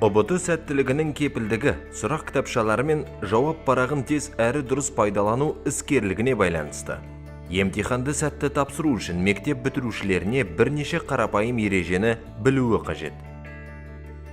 ҰБТ сәттілігінің кепілдігі сұрақ кітапшалары мен жауап парағын тез әрі дұрыс пайдалану іскерлігіне байланысты. Емтиханды сәтті тапсыру үшін мектеп бітірушілеріне бірнеше қарапайым ережені білуі қажет.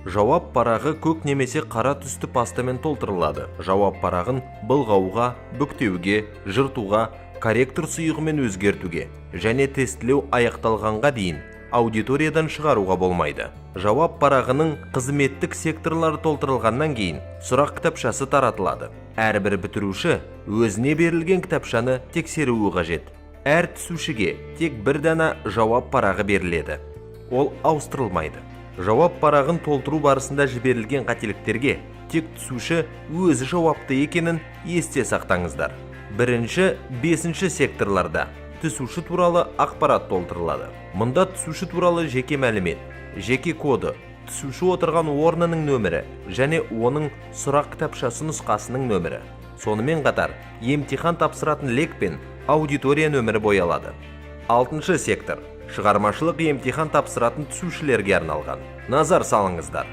Жауап парағы көк немесе қара түсті пастамен толтырылады. Жауап парағын былғауға, бүктеуге, жыртуға, корректор сұйығымен өзгертуге және тестілеу аяқталғанға дейін аудиториядан шығаруға болмайды. Жауап парағының қызметтік секторлары толтырылғаннан кейін сұрақ кітапшасы таратылады. Әрбір бітіруші өзіне берілген кітапшаны тексеруі қажет. Әр түсушіге тек бір дана жауап парағы беріледі. Ол ауыстырылмайды. Жауап парағын толтыру барысында жіберілген қателіктерге тек түсуші өзі жауапты екенін есте сақтаңыздар. Бірінші, бесінші секторларда түсуші туралы ақпарат толтырылады. Мұнда түсуші туралы жеке мәлімет, жеке коды, түсуші отырған орнының нөмірі және оның сұрақ кітапшасы нұсқасының нөмірі. Сонымен қатар, емтихан тапсыратын лек пен аудитория нөмірі боялады. Алтыншы сектор шығармашылық емтихан тапсыратын түсушілерге арналған. Назар салыңыздар.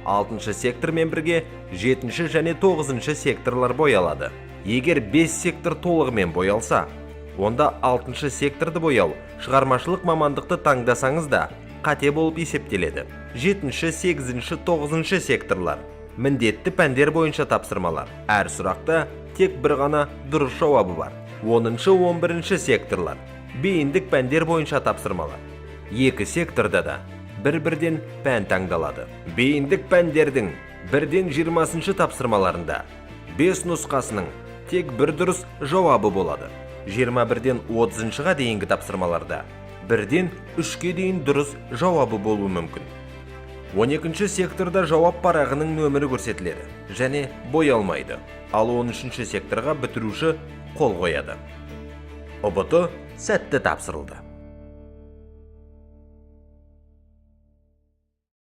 Алтыншы сектормен бірге жетінші және тоғызыншы секторлар боялады. Егер 5 сектор толығымен боялса, онда алтыншы секторды бояу шығармашылық мамандықты таңдасаңыз да қате болып есептеледі. Жетінші, сегізінші, тоғызыншы секторлар міндетті пәндер бойынша тапсырмалар. Әр сұрақта тек бір ғана дұрыс жауабы бар. 10-шы, 11-ші секторлар бейіндік пәндер бойынша тапсырмалар. Екі секторда да бір-бірден пән таңдалады. Бейіндік пәндердің бірден 20-шы тапсырмаларында 5 нұсқасының тек бір дұрыс жауабы болады. 21-ден 30-ға дейінгі тапсырмаларда бірден 3-ке дейін дұрыс жауабы болуы мүмкін. 12 секторда жауап парағының нөмірі көрсетіледі және боялмайды. Ал 13 секторға бітіруші қол қояды. ҰБТ сәтті тапсырылды.